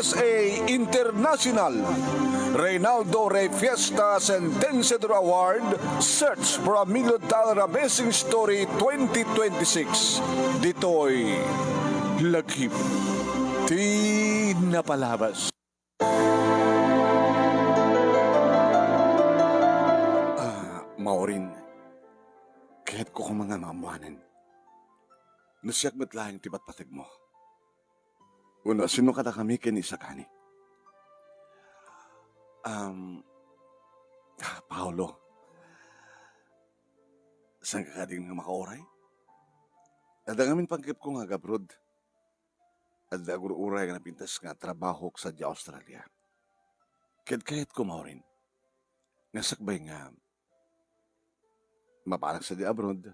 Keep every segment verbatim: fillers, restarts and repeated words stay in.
S A International, Reynaldo Rey Fiesta Sentenciador Award, Search for a Million Dollar Amazing Story twenty twenty-six. Ditoy lagip ti napalabas. Ah, Maureen, kayatko koma nga maammoanen no siak met laeng ti patpategmo. Wenno, sino kadakami ken ni Sagani? Um, ah, Paolo, saan ka kadi nga makauray? Adda ngamin panggepko nga agabroad. Adda agur-uray nga napintas nga trabahok sadiay Australia. Ket kayatko, Maureen, nga sakbay nga mapanak sadiay abroad,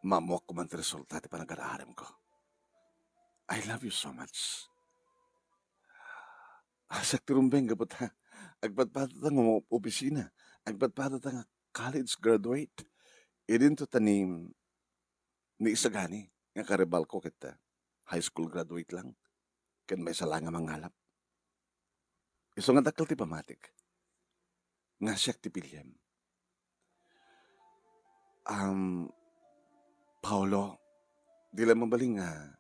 maammoak koma ti resulta ti panagar-aremko. I love you so much. Asak ti rumbeng gapu ta agpadpadata nga opisina, agpadpadata nga college graduate. Idinto ta ni, ni Sagani nga karibalko ket, ah, high school graduate lang, ken maysa la nga mangalap. Isu nga dakkel ti pammatik nga siak ti piliem. Um, Paolo, di la mabalin nga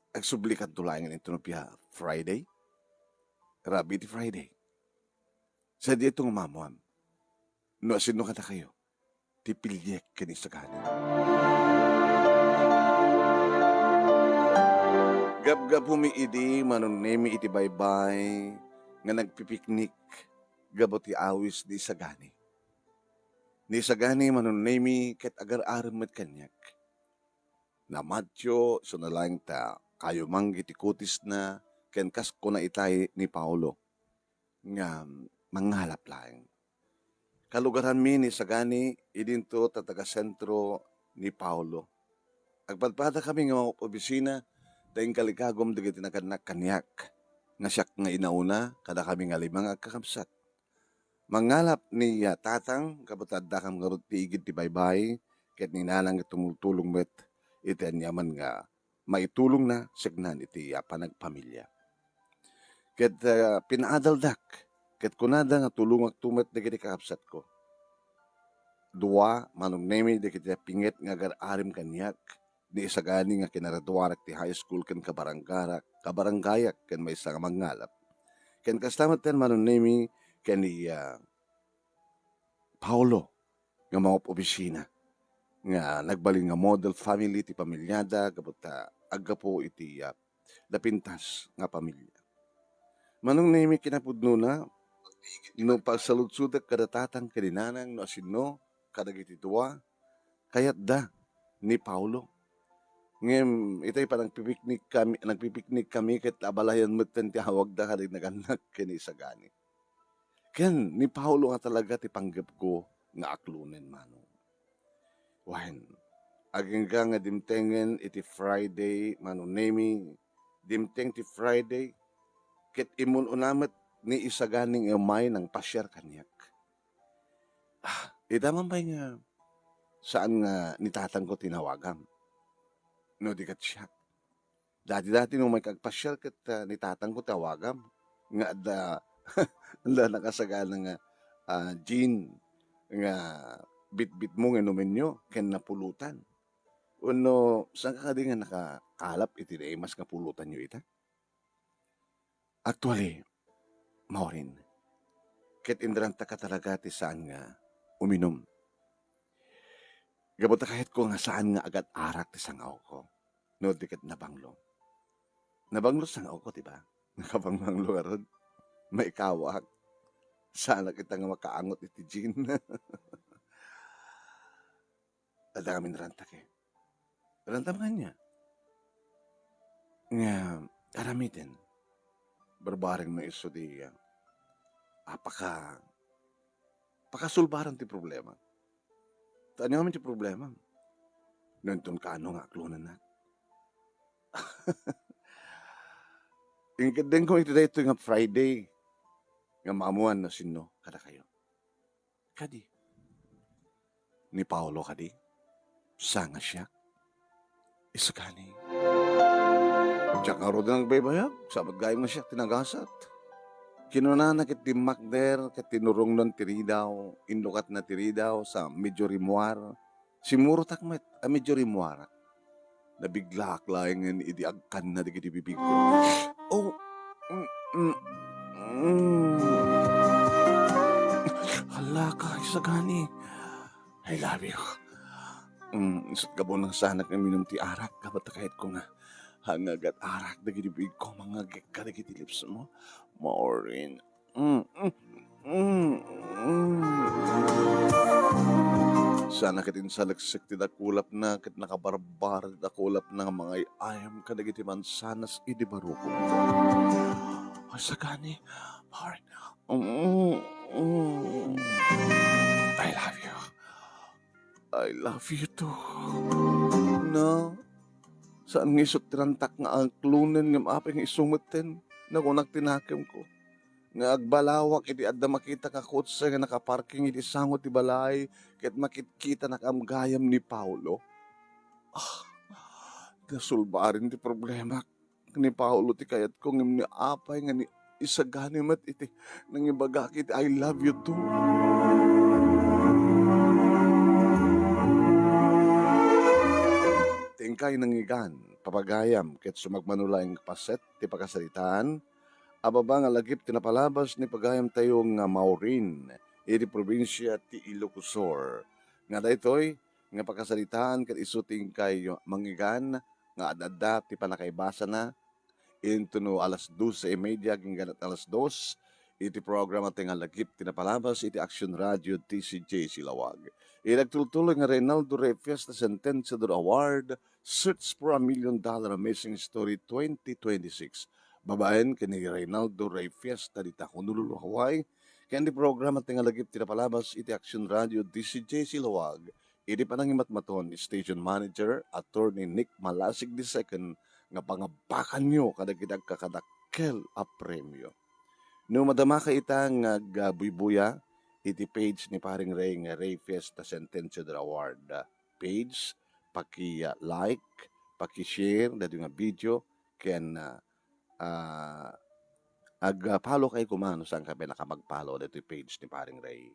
agsublikanto laeng inton no pia Friday? Rabii ti Friday. Sadiay to nga maammoam no asino kadakayo ti piliek ken ni Sagani. Gapgapumi idi, manunemi iti baybay nga nagpipiknik gapu ti awis ni Sagani. Ni Sagani manunemi ket agar-arem met kaniak. Namatio, isu laeng ta kayo manggi ti kutisna, ken kas kuna itay ni Paolo nga mangalap laeng. Kalugaranmi ni Sagani, idinto ta taga-sentro ni Paolo. Agpadpadakami nga mangop-obisina, ta inkalikagum dagiti nagannak kaniak, nga siak nga inauna kadakami nga lima nga agkakabsat. Mangalap ni, ah, tatang, gapu ta addakam ngarud ti igid ti baybay, ket ni nanang nga tumultulong met iti aniaman nga maitulongna, saan iti, ah, panagpamilia. Ket, ah, pinaadaldak, ket kunada nga tulongakto met dagiti kakabsatko. Dua, manunemi dagiti pinget nga agar-arem kaniak, ni Sagani nga kinaraduarak ti high school ken kabaranggarak, kabaranggayak ken maysa nga mangalap. Ken kasta met ti manunemi ken ni, ah, Paolo nga mangop-obisina nga nagbalin nga model family ti pamiliada gapu ta aggapu iti, ah, napintas nga pamilia. Manunemi kinapudnona, no pagsaludsodak kada tatang ken ni nanang no asino kadagiti dua, kayatda ni Paolo. Ngem itay pa nagpipiknik kami, nagpipiknik kami ket abalayan metten ti awagda kadagiti nagannak ken ni Sagani. Ken ni Paolo nga talaga ti panggepko nga aklonen, Manong. Wen, agingga nga dimtengen iti Friday, Manong Nemi, dimteng ti Friday, ket immun-una met ni Sagani nga umay nangpasiar kaniak. Ah, ida man pay nga saan nga ni tatangko ti nawagam. No di ket siak. Dati-dati no umay ka agpasiar ket, ah, ni tatangko ti awagam nga adda, adda nakasagana nga, ah, gin nga bitbitmo nga inumenyo ken napulutan. Wenno, saan ka kadi nga nakakalap iti naimas nga pulutanyo ita? Actually, Maureen, ket inrantaka talaga ti saan nga uminum. Gapu ta kayatko nga saan nga agad-arak ti sangawko. No di ket nabanglo. Nabanglo sangawko, di ba? Nakabangbanglo ngarud. Maikawak. Saanak ita nga makaangot iti gin. Adda ngamin rantak, eh. Rantak nga niya. Nga, aramiden. Barbareng no isu di, ah, apaka-, pakasulbaran ti problema. Ta ania ngamin ti problema? No inton kaano nga aklonennak. Inkeddengko iti daytoy nga Friday nga maammoan no sinno kadakayo. Kadi, ni Paolo kadi? Saan nga siak? Isu kani? Diak ngaruden agbaybayag, sa met gayam nga siak ti nagasat. Kinunana ket dimmakder ket tinurongnan ti ridaw, inlukatna ti ridaw sa medyo rimuar. Simmurotak met a medyo rimuarak. Nabiglaak laengen idi agkanna dagiti bibigko. Oh, mm, mm, mm. Hala ka, Isagani. I love you. Mm, isut' gapu nang sanak nga uminum ti arak, kabat ta kayatko nga hangagat arak dagiti bibigko, mangngegek kadagiti lips mo. Maureen. Mm, mm, mm, mm. Sana ket insaleksek ti dakulapna, ket nakabarbar ti dakulapna nga mangay-ayam kadagiti mansanas idi barukongko. Ay, sagani, Maureen. Mm, mm. I love you. I love you too. No? Saan nga isut' ti rantak nga angklonen ngem apay nga isu metten? Nakunak ti nakemko nga agbalawak iti adda makitak a kotse nga nakaparking iti sango ti balay ket makitkitanak gayam ni Paolo. Ah, nasulbaren ti problemak. Ni Paolo ti kayatko, ngem ni apay nga ni isagani met iti nangibagak iti "I love you too." Ti inkay nangngegan, papagayam, ket sumagmamano laeng nga paset ti pakasaritaan a baba nga lagip ti napalabas ni pagayamtayo nga Maureen iti probinsia ti Ilocos Sur. Nga daytoy nga pakasaritaan ket isu ti inkay mangnggegan nga ad-adda ti pannakaibasana intono alas doce y media agingga alas dos iti programa ti nga lagip ti napalabas iti Action Radio D C J C Lawag. Iti nagtultuloy nga Reynaldo Rey Fiesta Sentenciador Award, Search for a Million Dollar Amazing Story twenty twenty-six. Babaen ken ni Reynaldo Rey Fiesta dita Honolulu, Hawaii, ken ti programa ti nga lagip ti napalabas iti Action Radio D C J C Lawag, iti panangimatmaton ni Station Manager, Attorney Nick Malasig the second, nga pangabbakanyo kadagiti agkakadakkel a premio. No madamaka ita nga agbuybuya iti page ni Paring Rey nga Rey Fiesta Sentenciador Award, ah, page, paki, ah, like, paki-share daytoy nga video, ken, ah, ah, ag-, ah, follow kay kuma no saan ka pay nakamag-follow daytoy page ni Paring Rey.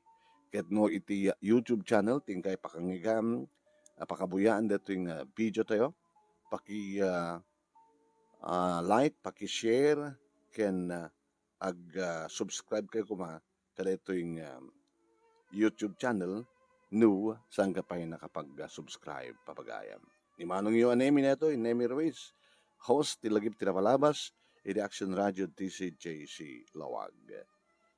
Ket no iti, ah, YouTube channel, ti inkay pakangngegam, ah, pakabuyaan daytoy nga video tayo, paki, ah, ah, like, paki-share, ken, ah, ag, ah, subscribe kayo kuma kadaytoy nga YouTube channel no saan ka pay nakapag, ah, subscribe, papagayam. Ni manongyo a Nemi daytoy, Nemi Ruiz, host ti lagip ti napalabas iti Action Radio D C J C Lawag.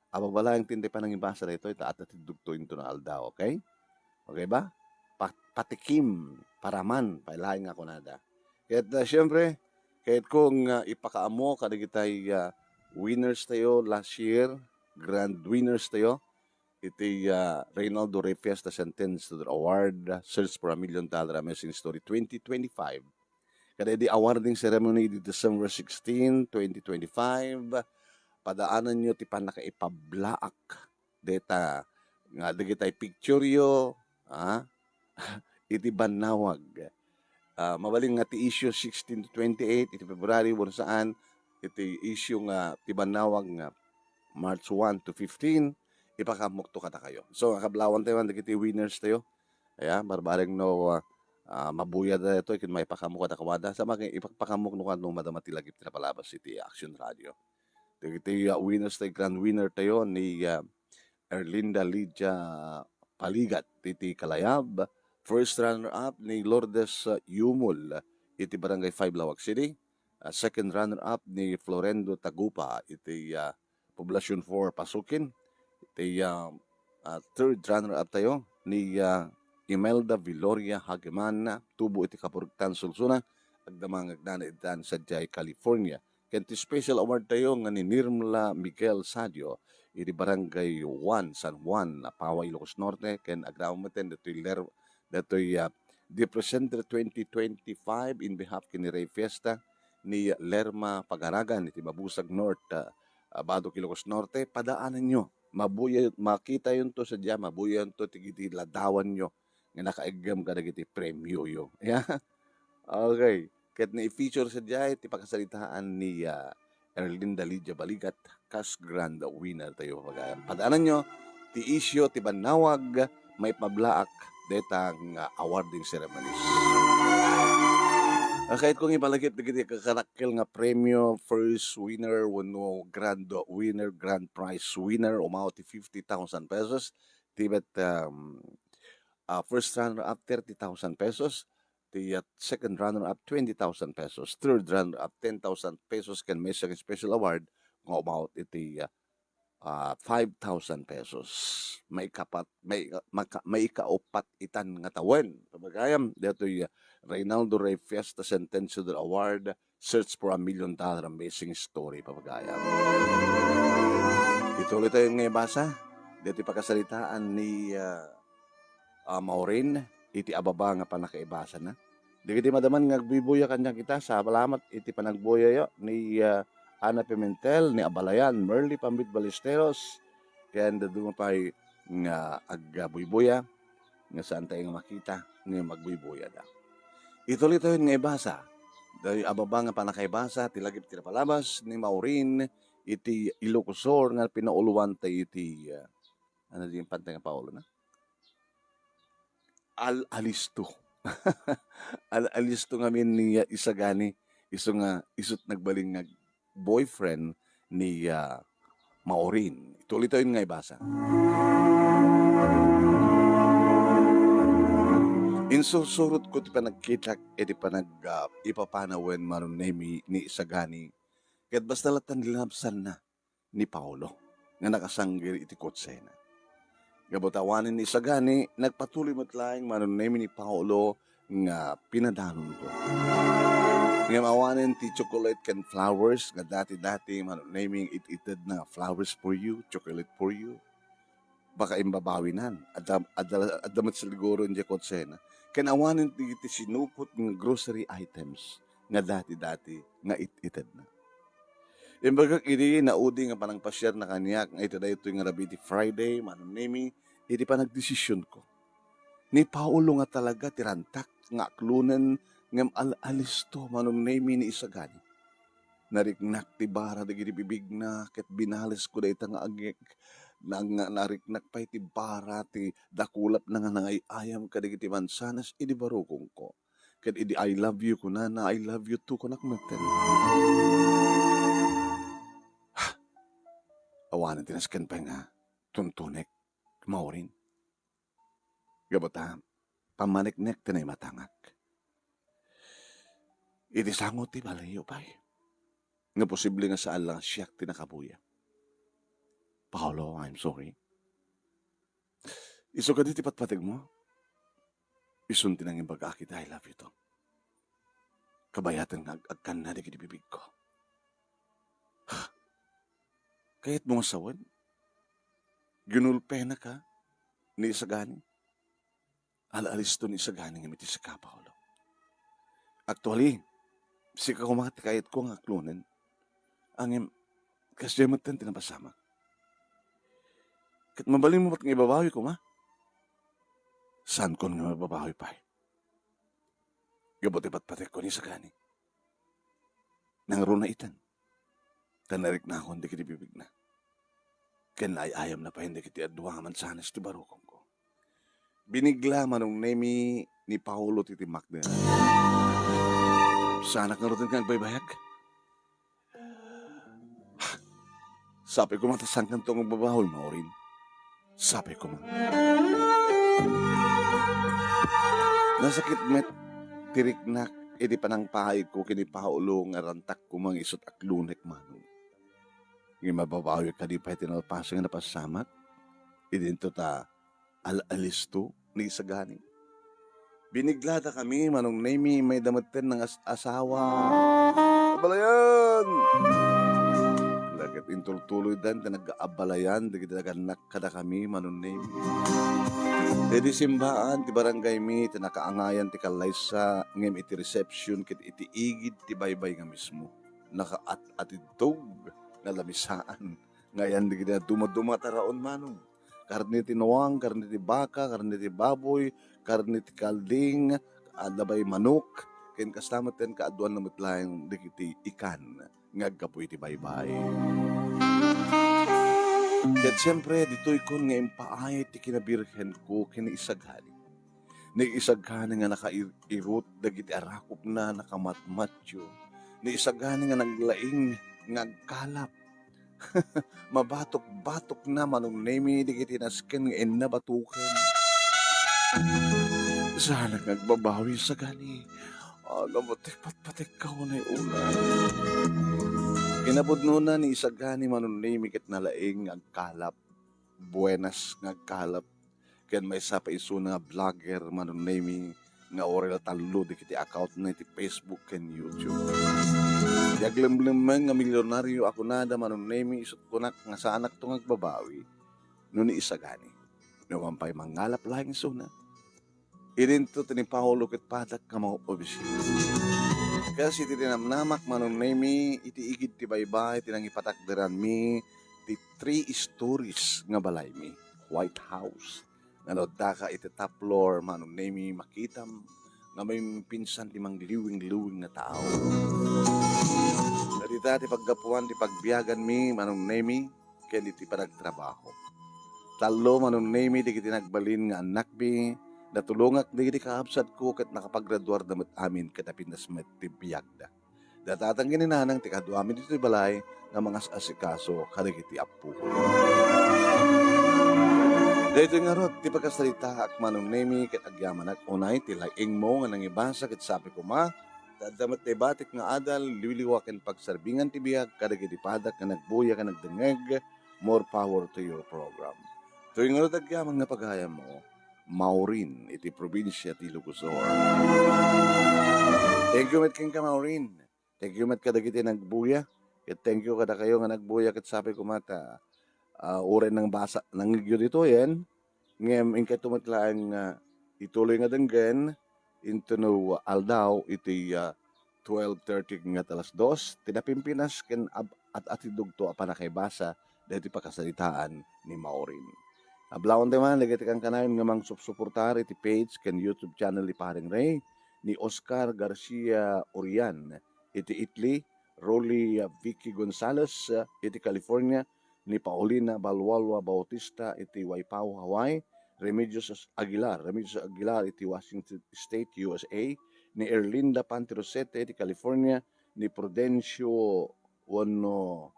Ababalaeng ti panangibasa daytoy, ta adda ti dugto inton nga aldaw, okay? Okay ba? Pa-, patikim, paraman, pay laeng nga kunada. Ket, ah, siyempre, kayatko nga ipakaammo kadagitay, ah, winners tayo last year, grand winners tayo, iti, ah, Reynaldo Rey Fiesta Sentenciador Award, Search for a Million Dollar Amazing Story twenty twenty-five. Kada idi awarding ceremony idi December sixteen, twenty twenty-five, padaananyo ti pannakaipablaak deta nga dagitay pictureyo, ah, iti bannawag. Ah, mabalin nga ti issue sixteen to twenty-eight iti February, wenno saan, iti issue nga ti bannawag nga March one to fifteen, ipakaammoto kadakayo. So, kablawan tayo, dagiti winners tayo. Aya, barbareng no, ah, ah, mabuya daytoy, ket maipakaammo kadakuada. Sa mga ipakpakaammo no kano madama ti lagip ti napalabas iti Action Radio. Dagiti, ah, winners tayo, grand winner tayo ni, ah, Erlinda Lydia Paligat iti Kalayab. First runner-up ni Lourdes, ah, Yumul iti Barangay five, Laoag City. Ah, second runner-up ni Florendo Tagupa iti, ah, Poblacion four, Pasukin. Iti, ah, ah, third runner-up tayo ni, ah, Imelda Viloria Hageman, tubo iti Kaburugtan, Solsona. Agdama nga agnanaedtan sadiay California. Ken ti special award tayo nga ni Nirmla Miguel Sadio iti Barangay one, San Juan, Apawa, Ilocos Norte, ken agraman met datoy ler-, datoy, ah, the presenter twenty twenty-five in behalf ken ni Rey Fiesta ni Lerma Pagaragan iti Mabusag North, ah, ah, Badoc, Ilocos Norte. Padaananyo. Mabuya-, makitayonto sadiay, mabuyayonto ti, ti ladawanyo nga nakaeggem kadagiti premioyo. Yeah? Okay. Ket ni i-feature sadiay ti pakasaritaan ni, ah, Erlinda Lydia Baligat, kas grand winner tayo, papagayam. Padaananyo ti isyu ti bannawag maipablaak dayta nga awarding ceremonies. Kayatko nga ibalagip dagiti kakarakkel nga premio, first winner wenno grand winner, grand prize winner, umawat ti fifty thousand pesos. Ti met, um, ah, first runner-up, thirty thousand pesos. Ti, ah, second runner-up, twenty thousand pesos. Third runner-up, ten thousand pesos, ken maysa nga special award nga umawat iti, ah, ah, five thousand pesos. Maikapat, may, maka-, maikaupat itan nga tawen. Papagayam, daytoy, ah, Reynaldo Rey Fiesta Sentencio del Award, Search for a Million Dollar Amazing Story, papagayam. Ituloy tayo nga ibasa. Daytoy pakasaritaan ni, ah, ah, Maureen, iti ababa nga pannakaibasana. Dagiti madaman nga agbuybuya kaniak ita, salamat iti panagbuyayo ni, ah, Ana Pimentel, ni Abalayan, Merly Pambit Ballesteros, ken dadduma pay nga agbuybuya nga saan tayo nga makita nga agbuybuyada. Ituloy tayo nga ibasa. Daytoy ababa nga pannakaibasa ti lagip ti napalabas ni Maureen iti Ilocosur nga pinauloan tayo iti, ah, ano di yung pantay nga paulo na? Al-alisto. Al-alisto ngamin ni, ah, Isagani, isu nga, isu't nagbalin nga boyfriend ni, ah, Maureen. Ituloy tayo nga ibasa. Insursurot ko ti panagkitak iti panag, ah, ipapanawen Manong Nemi ni Isagani. Ket basta latta ni labsanna ni Paolo nga nakasanggil iti kotsena. Gapu ta awanen ni Isagani, nagpatuloy met laeng Manong Nemi ni Paolo nga pinadanonko. Ngem awanen ti chocolate ken flowers nga dati-dati Manong Nemi it-itedna nga flowers for you, chocolate for you. Baka imbabawinan. Adda, adda, adda met siguro idiay kotsena. Ken awanen ti, ti sinupot nga grocery items nga dati-dati nga it-itedna. Imbagak idi naudi nga panangpasiarna kaniak nga iti daytoy nga rabii ti Friday, Manong Nemi, iti panagdesisionko. Ni Paolo nga talaga ti rantak nga aklonen ngem al-alisto Manong Nemi ni Isagani. Nariknak ti bara dagiti bibigna ket binalesko dayta nga agek. Na-, nga-, nariknak pay ti bara ti dakulapna nga nangay-ayam kadagiti mansanas idi barukongko. Ket idi "I love you," kunana, "I love you too," kunak metten. Awanen ti nasken pay nga tuntunek, Maureen. Gapu ta, pammaneknek ti naimatangak. Iti sango ti balay pay. Nga posible nga saan lang siak ti nakabuya. Paolo, I'm sorry. Isu kadi ti patpategmo? Isun ti nangimbagaak iti "I love you" to. Kabayaten nga ag-, agkanna dagiti bibigko. Kayatmo nga sawen? Ginulpenaka ni Isagani? Al-alisto ni Isagani ngem iti sika, Paolo. Actually, sika koma ti kayatko nga aklonen. Ngem, kasdiay metten ti napasamak. Ket mabalinmo met nga ibabawi koma? Saankon nga mababawi pay. Gapu ti patpatekko ni Isagani. Nangruna iten. Ta nariknakon dagiti bibigna. Ken naay-ayamna pay dagiti adu nga mansanas ti barukongko. Binigla Manong Nemi ni Paolo ti timmakder. Saanak ngaruden nga agbaybayag? Sapay koma ta saankanto nga agbabawi, Maureen. Sapay koma. Nasakit met ti riknak iti panangpaayko ken ni Paolo nga rantak koma nga isu't aklonek, Manong. Ngem mababawi kadi pay ti nalpasen nga napasamak? Idinto ta al-alisto ni Isagani. Biniglada kami, Manong Nemi, mayda metten nangas-asawa. Abalayan! Ket intultuloydan ti nag-abalayan dagiti nagannak kadakami, Manong Nemi. Idi simbaan ti barangaymi, ti nakaangayan ti kallaysa, ngem iti reception ket iti igid ti baybay nga mismo, nakaat-atidtog nga lamisaan nga ayan dagiti dumaduma a taraon, Manong. Karne ti nuang, karne ti baka, karne ti baboy, karne ti kalding, adda pay manok, ken kasta met ken kaaduanna met laeng dagiti ikan nga aggapu iti baybay. Ket siempre, ditoykon nga impaay ti kinabirhenko ken ni Isagani. Ni Isagani nga nakair-irot dagiti arakupna, nakamatmatyo. Ni Isagani nga naglaing nga agkalap. Mabatok-batokna, Manong Nemi, dagiti nasken nga inna batoken. Saanak nga agbabawi, Isagani. Aga mo ti patpatikkaw ni ulay. Kinapudnona ni Isagani, Manong Nemi, ket nalaing nga agkalap. Buenas nga agkalap. Ken maysa pay isuna nga vlogger, Manong Nemi, nga uray la tallo dagiti accountna iti Facebook ken YouTube. Ti aglemlemmeng nga milyonaryo a kunada, Manong Nemi, isut' kunak nga saanakto nga agbabawi no ni Isagani. No awan pay mangngalap laeng isuna. Idinto ti ni Paolo ket padak nga mangobisita. Kas iti dinamnamak, Manong Nemi, iti igid ti baybay ti nangipatakderanmi ti three stories nga balaymi, White House, nga no addaka iti top floor, Manong Nemi, makitam nga maipinsan ti mangliwing-liwing nga tao. Dayta ti paggapuan ti pagbiaganmi, Manong Nemi, ken iti panagtrabaho. Tallo, Manong Nemi, dagiti nagbalin nga annakmi, natulongak dagiti kakabsatko ket nakapagraduarda met amin ket napintas met ti biagda. Datatan ken ni Nanang ti kaduami ditoy balay nga mangas-asikaso kadagiti appoyo. Daytoy ngarud ti pagkasaritaak, Manong Nemi, ket agyamanak unay ti laingmo nga nangibasa ket sapay koma, ta adda met ti batik nga adal, liwliwa ken pagsarbingan ti biag kadagiti padak nga nagbuya ken nagdengngeg. More power to your program. Toy ngarud agyamanak nga pagayammo, Maureen iti probinsia ti Ilocos Sur. Thank you met kenka, Maureen. Thank you met kadagiti nagbuya. Ket thank you kadakayo nga nagbuya ket sapay koma ta, ah, uray nangbasa, nangngegyo ditoyen. Ngem inkayto met laeng nga ituloy nga denggen intono aldaw iti, ah, twelve thirty nga alas dos, ti napimpinas ken ab-, at-atidugto a pannakaibasa daytoy pakasaritaan ni Maureen. Ablaawentayo man dagiti kankanayon nga mangsupsuportar iti page ken YouTube channel ni Paring Ray, ni Oscar Garcia Orian iti Italy, Rolly, ah, Vicky Gonzalez, ah, iti California, ni Paulina Balwalwa Bautista iti Waipahu, Hawaii, Remedios Aguilar, Remedios Aguilar iti Washington State, U S A, ni Erlinda Pantirosete iti California, ni Prudencio wenno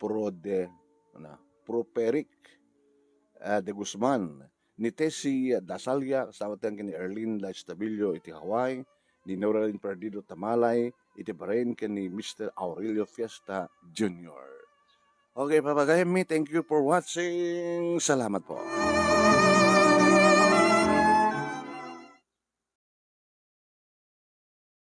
Prode-, na, Properic, ah, de Guzman, ni Tessie Dasalia, kasama ken ni Erlinda Estabillo iti Hawaii, ni Noralyn Perdido Tamalay iti Bahrain, ken ni Mister Aurelio Fiesta Junior. Okay, papagayammi, thank you for watching. Salamat po.